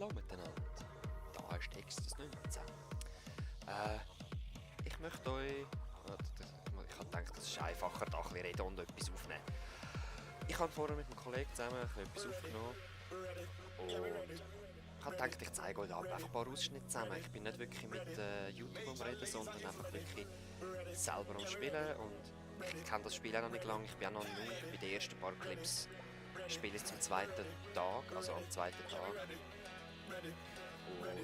Hallo miteinander, da ist Textes 19. Ich möchte euch... Ich habe gedacht, es ist einfacher, da ein bisschen reden und etwas aufnehmen. Ich habe vorher mit einem Kollegen zusammen etwas aufgenommen und ich habe gedacht, ich zeige euch einfach ein paar Ausschnitte zusammen. Ich bin nicht wirklich mit YouTube am Reden, sondern einfach wirklich selber am Spielen und ich kenne das Spiel auch noch nicht lange. Ich bin auch noch neu bei den ersten paar Clips. Ich spiele es zum zweiten Tag, also am zweiten Tag. Und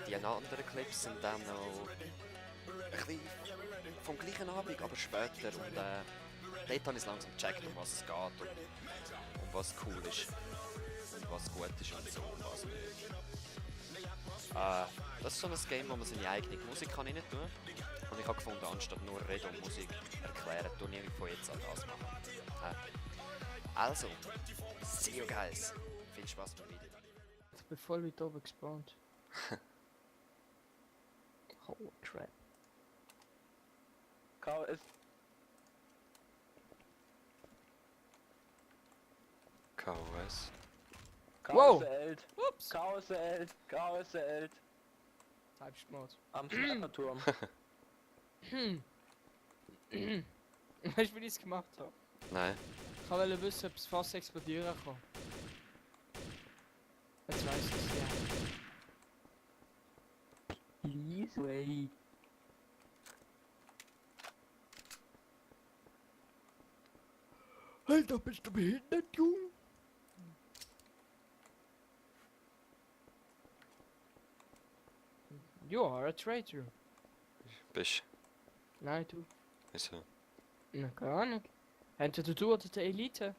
die anderen Clips sind dann noch ein bisschen vom gleichen Abend, aber später. Und dort habe ich langsam gecheckt, um was es geht und um was cool ist. Und was gut ist und so und was nicht. Das ist so ein Game, wo man seine eigene Musik kann rein tun kann. Und ich habe gefunden, anstatt nur reden und Musik erklären, tue ich von jetzt an das machen. Also, see you guys. Viel Spaß beim Video. Ich bin voll weit oben gespawnt. Oh, Trap. KS. KOS. Wow. KSL. Ups! KSL. KSL. Halbschmort. Am Schnapperturm. Weißt du, wie ich es gemacht habe? Nein. Ich wollte wissen, ob es fast explodieren kann. Jetzt weiss ich es, ja. Please wait. Alter, bist du behindert, Junge? You are a traitor. Bist Nein, du. wieso? Na, keine Ahnung. Entweder du oder die Elite.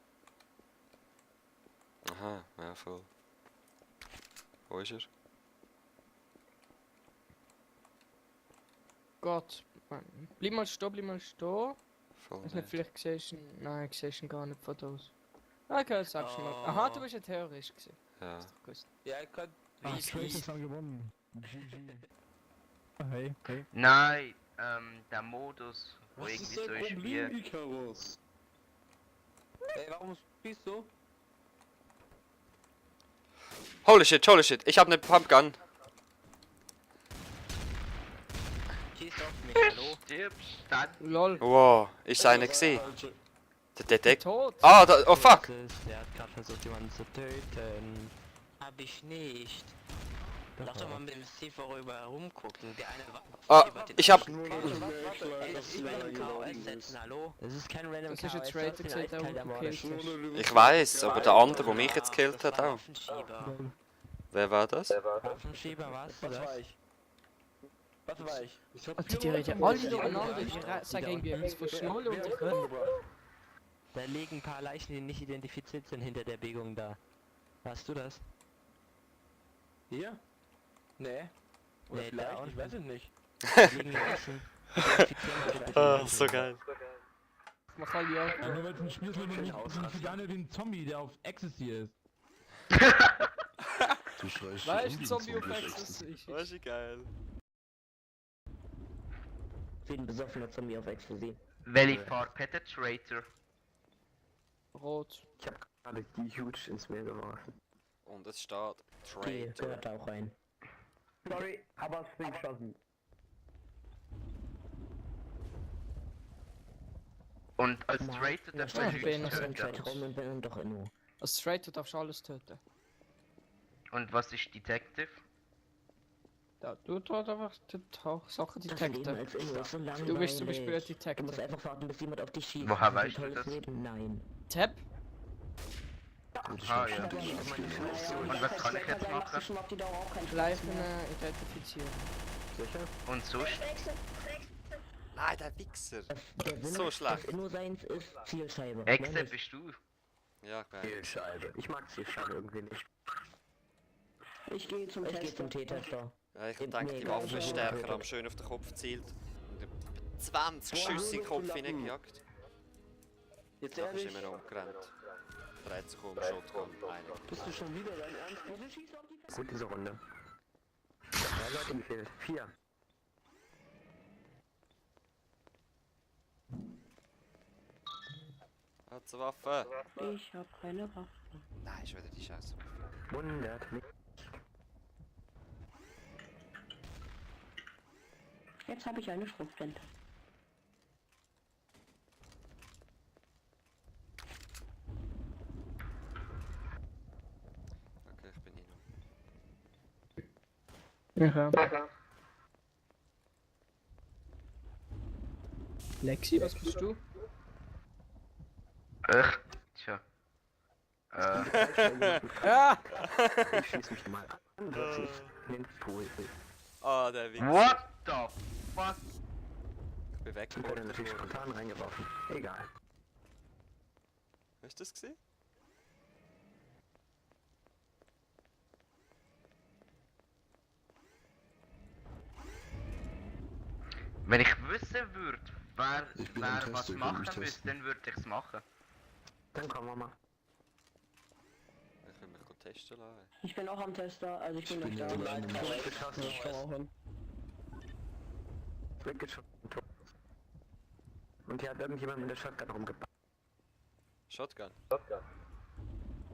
Aha, ja voll. Wo ist er? Gott, Mann. Bleib mal stehen, bleib mal stehen. Voll Weiß nicht, nicht. vielleicht siehst du ihn. Nein, ich sehe ihn gar nicht von da aus. Okay, jetzt sagst du mal. Aha, du bist ein Terrorist gewesen. Ja. Hast du gewusst. Ja, ich kann. Traitors haben gewonnen. GG. Hey, hey. Nein, der Modus, wo Was irgendwie ist so dein ist wie... Problem, Icarus? Ey, warum spielst du? Holy shit, ich hab ne Pumpgun. Schießt auf mich, hallo? Stirbst, dann... Lol. Wow, ist einer gesehen? Alter. Der Detektiv. Tot. Ah, da, oh fuck! Der hat gerade versucht, jemanden zu töten. Hab ich nicht. Lass doch mal mit dem Steve rüber rumgucken. Der eine war. Ah, ich hab... Nur noch Warte, Backline, ey, dass das du ist da random KOS gelaufen setzen, bist. hallo? Das ist kein random Das ist ein KOS, Traitor das ist gewesen, der eiskalt gekillt ermordet. hast. Nur noch Ich weiß, aber der andere, der mich jetzt gekillt hat, Das war ein auch. Waffenschieber. Wer war das? Waffenschieber, was? Was war ich? Was war ich? Ich hab Also die reden alle durcheinander. Die sagen irgendwie etwas von Schnull und ich höre. Da liegen ein paar Leichen, die nicht identifiziert sind hinter der Biegung da. Warst du das? Hier? Nee. Oder Nee, vielleicht, da ich weiß es nicht. Da liegen Leichen. Ah, so geil. Mach alle ja. Ja, nur weil du spielst mit dem gerne den Zombie, der auf Ecstasy ist. Du schreist Weißt du, schon Zombie auf Ecstasy. Ecstasy? Was ist geil. Wie ein besoffener Zombie auf Ecstasy. Welche Farbe hat der Traitor? Rot. Ich hab gerade die Huge ins Meer geworfen. Und es steht Die Traitor. gehört da auch rein. Sorry, aber es bin geschossen. Und als Traitor darf Ja, man ich bin Leute innocent. töten. Zeitraum und bin dann doch Inno. Als Traitor darfst du alles töten. Und was ist Detective? Da, du tust einfach die Sachen Das Leben detekten. als Inno ist so langweilig. Du bist zum Beispiel ein Du musst Detective. einfach warten, bis jemand auf dich schießt. Woher Das ist ein weißt du tolles das? Leben. Nein. Tab? Ah ja. Und was kann ich jetzt machen? Schleifen identifizieren. Und sonst? Nein, der Wichser. Der Sinn So des schlecht. Inno-Seins ist Zielscheibe. Exe Mehr nicht. bist du? Ja, geil. Zielscheibe. Ich mag Zielscheibe irgendwie nicht. Ich gehe zum T-Tester. Ja, ich denke, die Waffe ist stärker, am schön auf den Kopf zielt. Und ich hab 20 Schüsse in den Kopf hineingejagt. Jetzt Dann ist ehrlich, immer umgerannt. Dreht sich um, Shotgun, einer. bist du schon wieder dein Ernst? Wieso schießt du auf die Gut, diese Runde. 3 Leute gefehlt. 4. Hat eine Waffe. Ich hab keine Waffe. Nein, ist wieder die Scheiße. Wundert mich. Jetzt habe ich eine Schrotflinte. Okay, ich bin hier noch. Ja. Lexi, was bist du? Tja. Ja! Ich schieß mich mal an, dass ich in den Pool will. Ah, der Wichser. What the fuck? Ich bin weg. Ich wurde natürlich spontan reingeworfen. Egal. Hast du das gesehen? Wenn ich wissen würde, wer Ich bin am was Testen, ich will machen mich müsste, testen. dann würde ich es machen. Dann kommen wir mal. Ich will mich gut testen lassen. Ich bin auch am Tester, also ich bin Ich bin noch ja da. alleine. Weggeschossen. Ich komme auch hin. Weggeschossen. tot. Und hier hat irgendjemand mit der Shotgun rumgepackt. Shotgun.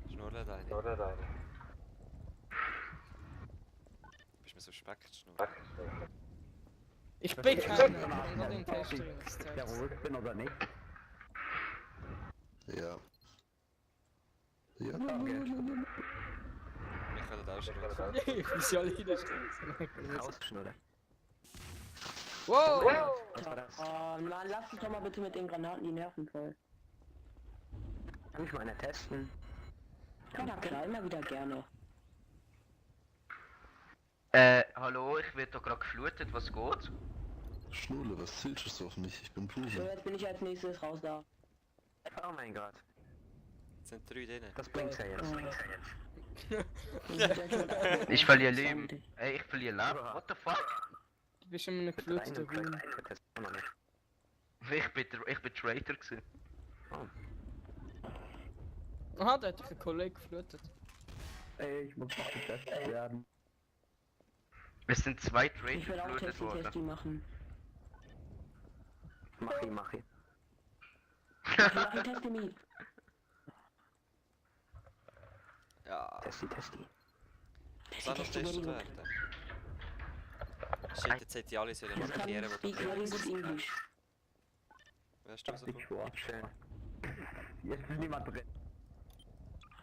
Schnurre deine. Bist mir so speckt, Schnurre. Ich bin keiner, ich bin nur den Tester des Tages. Jawohl, bin oder nicht. Ja. Ja. Okay. Ich kann das auch schon raus. Wie soll ich das stehen? Rausschnurre. Wow! Was war das? Mann, lass uns doch mal bitte mit den Granaten die Nerven voll. Kann ich mal eine testen? Ja, da klar, immer wieder gerne. Hallo, ich werde doch gerade geflutet, was geht? Schnurle, was zählst du auf mich? Ich bin So, Proven. jetzt bin ich als nächstes raus da. Oh mein Gott. Es sind 3 drin. Das bringt's ja jetzt. Ich verliere Leben. Ey, ich verliere Leben. What the fuck? Du bist in einem gefluteten Raum. Ich bin Traitor gewesen. Aha, da hat dich ein Kollege geflutet. Ey, ich muss noch getestet werden. Es sind 2 Ich will Traitor auch geflutet worden. Testi machen. Mach ihn. Mach Testi mit. Ja, Testi. was soll noch getestet werden? Shit, jetzt hätte ich alle sollen Ich kann markieren, speak wo very du good English. Weißt du, rausgekommen? Schön. Jetzt ist niemand drin.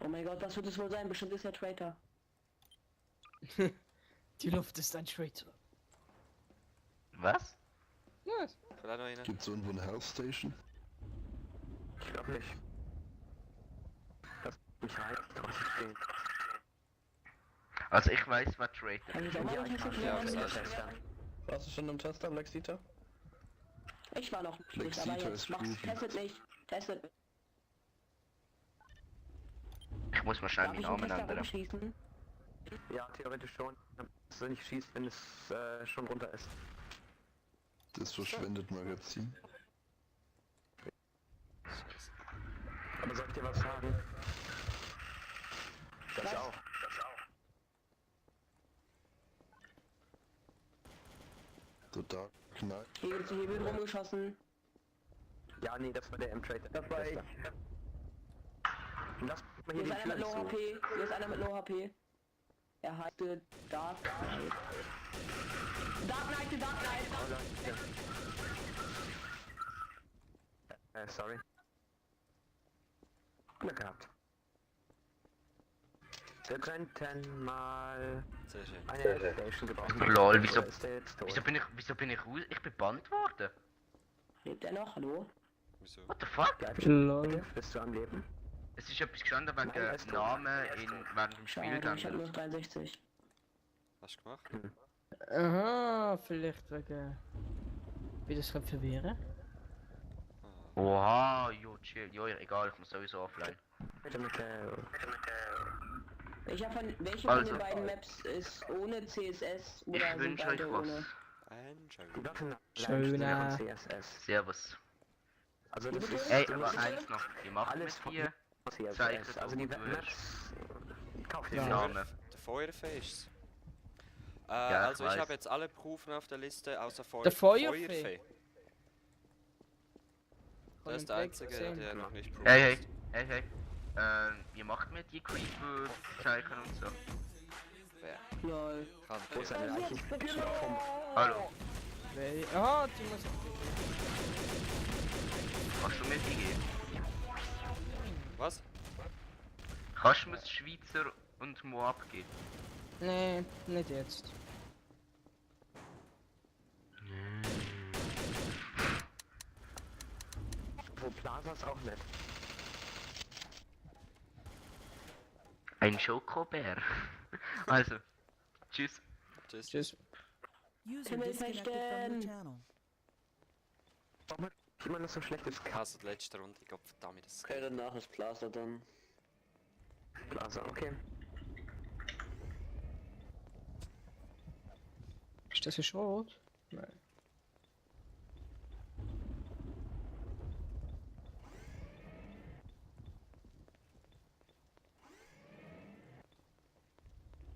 Oh mein Gott, das wird es wohl sein, bestimmt ist er Traitor. Die Luft ist ein Traitor. Was? Was? Ich will auch noch rein. Gibt's irgendwo eine Health Station? Ich glaube nicht. Das mich reizt, draußen stehen. Also ich weiß, wer Traitor Kann ich auch mal einen Test Ja, machen? das heißt, Warst du schon im Tester, Black Seater? Ich war noch nicht, Lex aber Seater jetzt ist mach's. proven. Testet nicht. Testet. Ich muss mal schnell Darf meinen ich einen Namen Tester ändern. umschließen? Ja, theoretisch schon. Dass er nicht schießt, wenn es schon runter ist. Das verschwendet Magazin. Aber soll ich dir was sagen? Das Was? auch. The Dark Knight. Hier wird rumgeschossen. Ja, nee, das war der M-Trade. Das war ich. Lass mal Hier hier ist die einer mit Tür Low zu. HP. Hier ist einer mit Low HP. Er heißt Dark Knight. Dark Knight. Oh, Leute. Sorry. Glück gehabt. Wir könnten mal Sehr schön. eine Station gebrauchen. Lol, wieso- Oder ist der jetzt tot? Wieso bin ich raus? Ich bin bannt worden. Lebt er noch? Hallo? Wieso? What the fuck? Bleib Lol. bist du am Leben? Es ist etwas gestanden Nein, er wegen ist tot. Namen während dem Schade, Spielgang. ich hab nur 63. Hast du gemacht? Aha, vielleicht wegen... Wie das gerade verwehren? Ah. Oha, jo, chill. Jo, egal, ich muss sowieso offline. Bitte mit der... Welche von Also. den beiden Maps ist ohne CSS oder Ich sind wünsche euch beide was. ohne? Ein Joke. Die Waffen Schöner. von CSS. Servus. Also das ist... Ey, Du aber musst- eins noch. Die machen Alles mit von hier CSS. Zeichen, Also die wo du Maps... Kauf Ja. dir Namen. Der Feuerfee ist Ja, also ich ich weiß. habe jetzt alle Berufen auf der Liste, außer Der Feuerfee? Der ist der einzige, der noch nicht Proof Hey, ist. hey. Wie macht man die Creeper-Zeichen und so? Wer? Lol. Kann Wo ist eine Leiche? Hallo, Ah, die muss ich. kannst du mir die geben? Was? Kannst du mir das Schweizer und Moab geben? Nee, nicht jetzt. Wo Plaza ist auch nett. Ein Schokobär. Also, tschüss. Tschüss. Tschüss. Himmelfechten! Warum hat jemand noch so schlechtes Also die letzte Runde, ich glaube verdammt das. Okay, danach ist Plaza dann. Plaza? Okay. Ist das ein Schrot? Nein.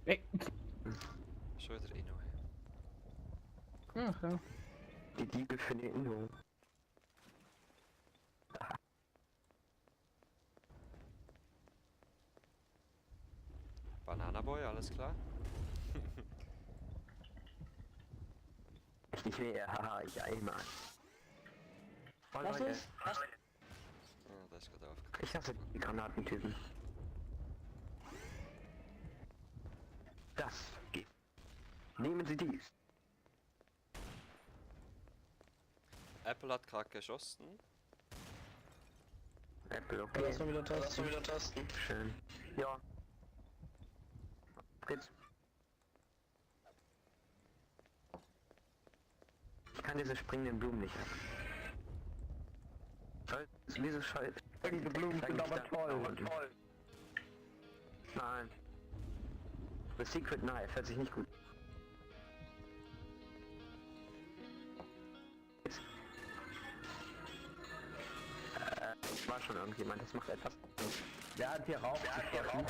Weg. Schon wieder Inno. Ach ja. Die Diebe für die Inno. Bananaboy, alles klar? Ich nicht mehr, haha, ich einmal. Oh, Was Leute, ist? Was? Ah, das ist gerade aufgekommen. ich hasse die Granatentypen. Das geht. Nehmen Sie dies. Apple hat gerade geschossen. Apple, okay. Lass mal wieder tasten. Schön. Ja. Fritz. Ich kann diese springenden Blumen nicht ab. Wieso scheiße? Springende Blumen sind aber toll. Nein. The Secret Knife hört sich nicht gut. War schon irgendjemand, das macht etwas. Wer hat hier raufgeschossen?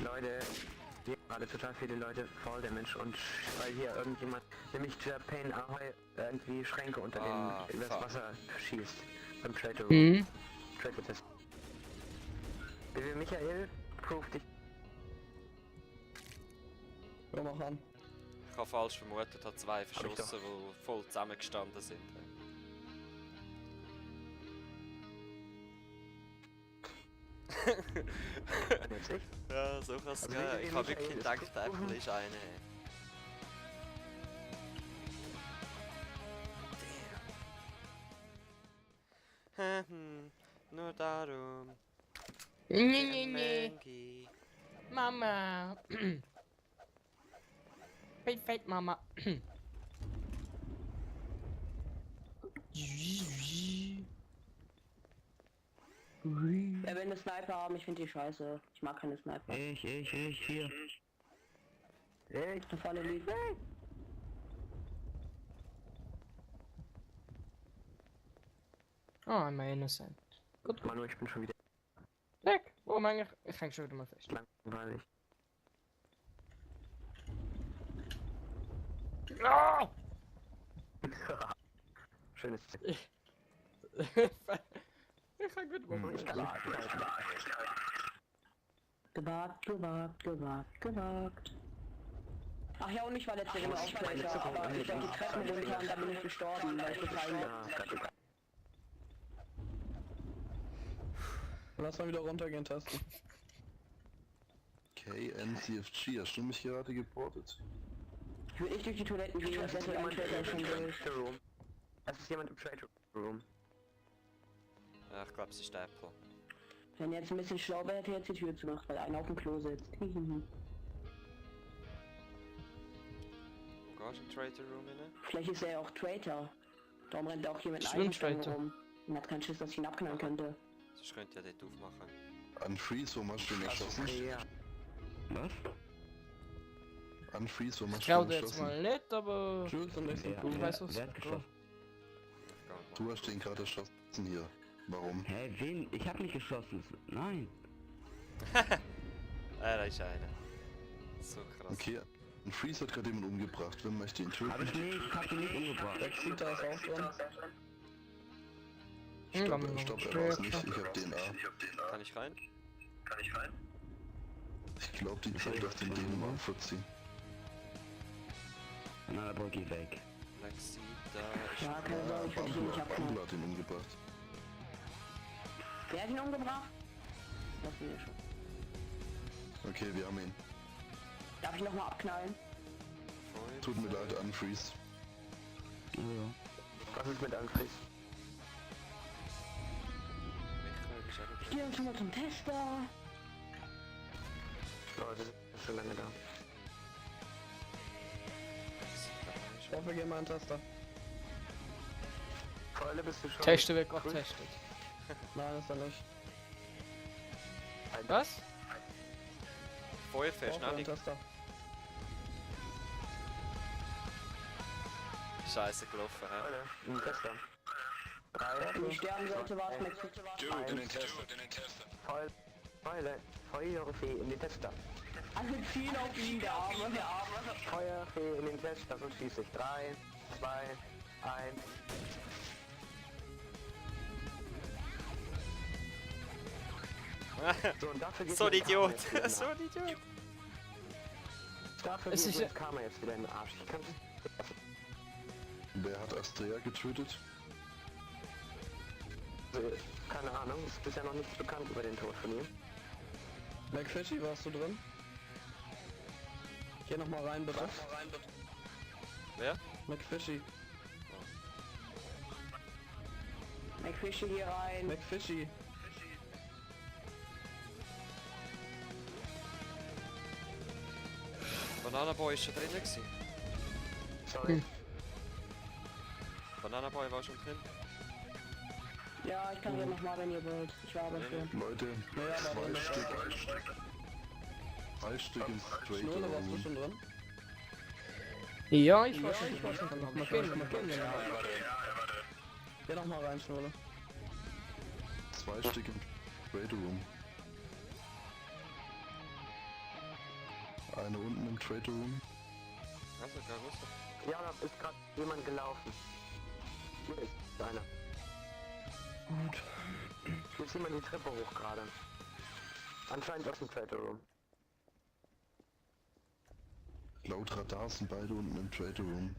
Leute, hier gerade total viele Leute Fall Damage und weil hier irgendjemand, nämlich Japan Ahoy, irgendwie Schränke unter den das fuck. Wasser schießt. Beim Traitor Mhm. Test. Bitte Michael, proof dich. Komm auch an. Ich habe falsch vermutet, hat zwei Hab ich verschossen, die voll zusammengestanden sind. Jetzt echt? Ja, so kann es Also gehen. wenn Ich habe Michael wirklich ist gedacht, gut. Apple ist eine. Damn. Nur darum. Nee. Mengi. Mama. Feit, Mama. Wer will eine Sniper haben? Ich finde die scheiße. Ich mag keine Sniper. Ich, hier. Ich. Da vorne liegt. Oh, I'm innocent. Gut, Manu, ich bin schon wieder weg. Warum eigentlich? Ich häng schon wieder mal fest. langweilig. Ah! Schönes Ich kann gut mal Gewagt. Ach ja, und ich war letzte Runde auch Player, aber ich bin die Treppen runter und dann bin ich gestorben, weil ich gefallen bin. Lass mal wieder runtergehen tasten. KNCFG, hast du mich gerade geportet? Ich will nicht durch die Toiletten gehen, das ist ein Traitor schon durch. Room. Es ist jemand im Trade Room. Ja, ich glaube, es ist Apple. Wenn jetzt ein bisschen schlau wäre, hätte er jetzt die Tür zugemacht, weil einer auf dem Klo sitzt. Wo gehst du in den Trader Room rein? Vielleicht ist er ja auch Traitor. Darum rennt auch hier mit Ich einem bin Eisenstangen Traitor. rum. Und hat keinen Schiss, dass ich ihn abknallen könnte. Sonst könnt ihr dort aufmachen. Unfreeze, wo machst du ihn erschossen? Ja. Was? Unfreeze, wo Ich machst du ihn glaube jetzt erschossen? mal nicht, aber Jules und ich sind ich gut. weiß was. Wer hat geschossen? Ich gar nicht. Du hast den gerade erschossen hier. Warum? Hä, wen? Ich hab nicht geschossen. Nein. Da ist einer. So krass. Okay, Unfreeze hat gerade jemanden umgebracht. Wer möchte ihn töten? Hab ich nicht, ich hab ihn nicht umgebracht. Lexita ist auch dran. Stopp, er war's nicht. Ich hab DNA. Kann ich rein? Ich glaub, die Zeit auf den Dänemark vorziehen. Na, Brücke weg. Lexi, da ist... Ja, keine Sorge, ich werde ihn nicht abknallen. Bambler hat ihn umgebracht. Wer hat ihn umgebracht? Das bin ich schon. Okay, wir haben ihn. Darf ich nochmal abknallen? Tut mir leid, Unfreeze. Was ist mit Anfried? Michael, bist du auch Ich gehe jetzt schon mal zum Tester. Leute, sind schon lange da. Dafür gehen wir an den Tester. Vorne bist du schon. Testen wird gerade getestet. Nein, ist er nicht. Was? Feuerwehr, Brauchen wir schnell einen die... Tester. Scheiße gelaufen, hä? Leute, ein Tester. 3, Wenn ich sterben sollte, war es mit. Feuerfee in den Tester. Alle ziehen auf ihn, der Arme. Feuerfee in den Tester, so schieße ich. 3, 2, 1. So, und dafür geht So ein mir Karma Idiot! jetzt wieder So nach. ein Idiot! Dafür Es geht ist mir ja- das Karma jetzt wieder in den Arsch. Ich kann Wer hat Astrea getötet? keine Ahnung, ist bisher noch nichts bekannt über den Tod von ihm. McFishy, warst du drin? Geh noch mal rein, bitte. Wer? McFishy. McFishy hier rein. McFishy. Banana Boy ist schon drin gewesen. Sorry. Banana Boy war schon drin. Ja, ich kann hier nochmal, wenn ihr wollt. Ich war aber schon. Leute, Naja, aber zwei dann Stück. 3 Stück im Schnurle, warst du Straight schon drin? Ja, ich war schon dran. Mal gehen, ja. Geh noch mal rein, Schnurle. 2 Stück im Trade Room. Eine unten im Trade Room. Also, gar nicht. Ja, da ist gerade jemand gelaufen. Hier ist einer. Gut. Hier ist jemand die Treppe hoch gerade. Anscheinend aus dem Trade Room. Laut Radar sind beide unten im Trade Room.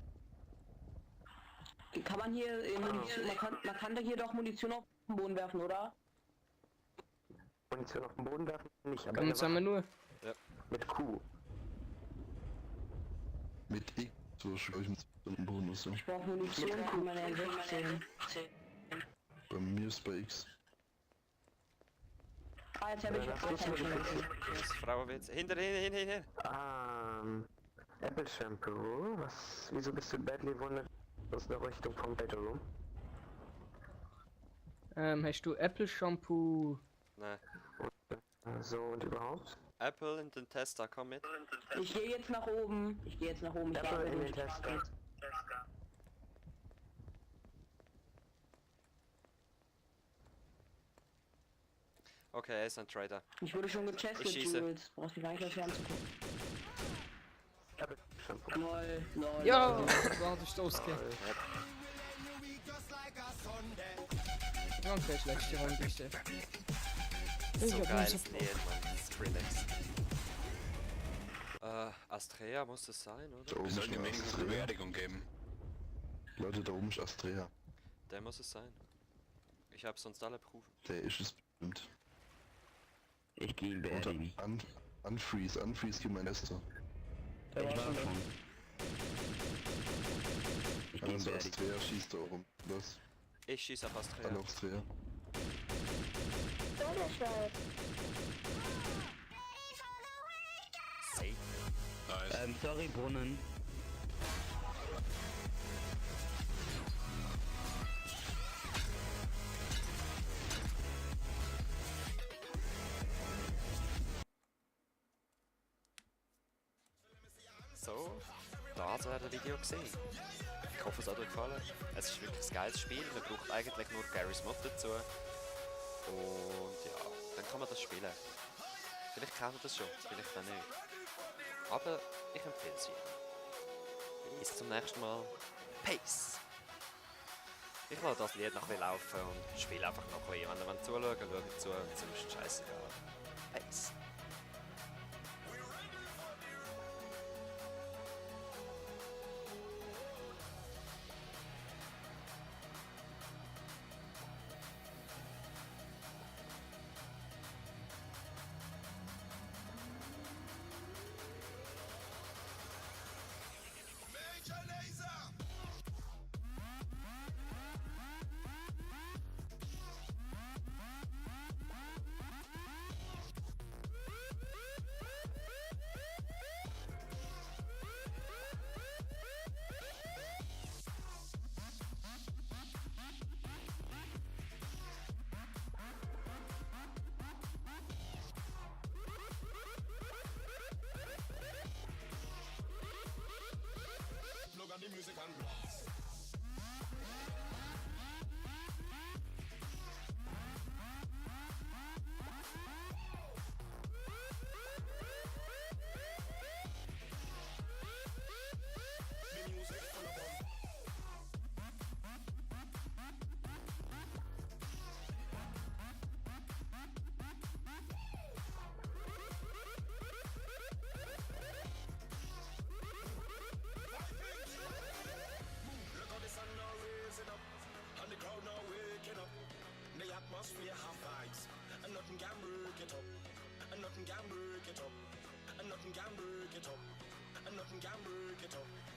Kann man hier Munition, man kann da hier doch Munition auf den Boden werfen, oder? Munition auf den Boden werfen? Nicht, aber Kann man zusammen nur. mit Q. Mit X, so schreibe ich mit dem Bonus. Ja. Ich brauche Munition für meine M16. Bei mir ist bei X. Ah, jetzt habe ich Ja, auch das ist keinen mir Schlüssel. Das Frauenwitz. Hinter. Apple Shampoo. Wieso bist du badly wundert aus der Richtung vom Bedroom? Hast du Apple Shampoo? Nein. So und überhaupt? Apple in den Tester, komm mit. Ich gehe jetzt nach oben. Ich Apple warte, in wenn den ich Tester. Okay, er ist ein Trader. Ich wurde schon gechestet, Ich schieße. Jules. Brauchst dich gar nicht erst anzugucken. Apple Shampoo. Lol, lol. Ja, war der Stoßke. Okay, schlechte Runde gestellt. So hab geiles nicht so- Lied, Mann. Skrillex. Astrea muss es sein, oder? Da oben ist Astrea. Beerdigung geben. Leute, da oben ist Astrea. Der muss es sein. Ich habe sonst alle Prüfen. Der ist es bestimmt. Ich gehe ihn Oder beerdigen. Unfreeze, gib mein Nester. Der war schon drin. Ich gehe ihn Also beerdigen. Astrea schießt da oben. Was? Ich schieße auf Astrea. Hallo Astrea. Safe. Nice. Sorry, Brunnen. So, das wäre das Video gesehen. Ich hoffe, es hat euch gefallen. Es ist wirklich ein geiles Spiel. Man braucht eigentlich nur Garry's Mod dazu. Und ja, dann kann man das spielen. Vielleicht kennt ihr das schon, vielleicht auch nicht. Aber ich empfehle es jedem. Bis zum nächsten Mal. Peace! Ich lasse das Lied noch ein bisschen laufen und spiele einfach noch ein bisschen. Wenn ihr wollt zuschauen, schaut zu und sonst scheißegal. Peace.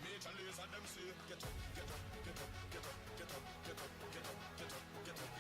Major laser them say, get up, get up, get up, get up, get up, get up, get up, get up, get up.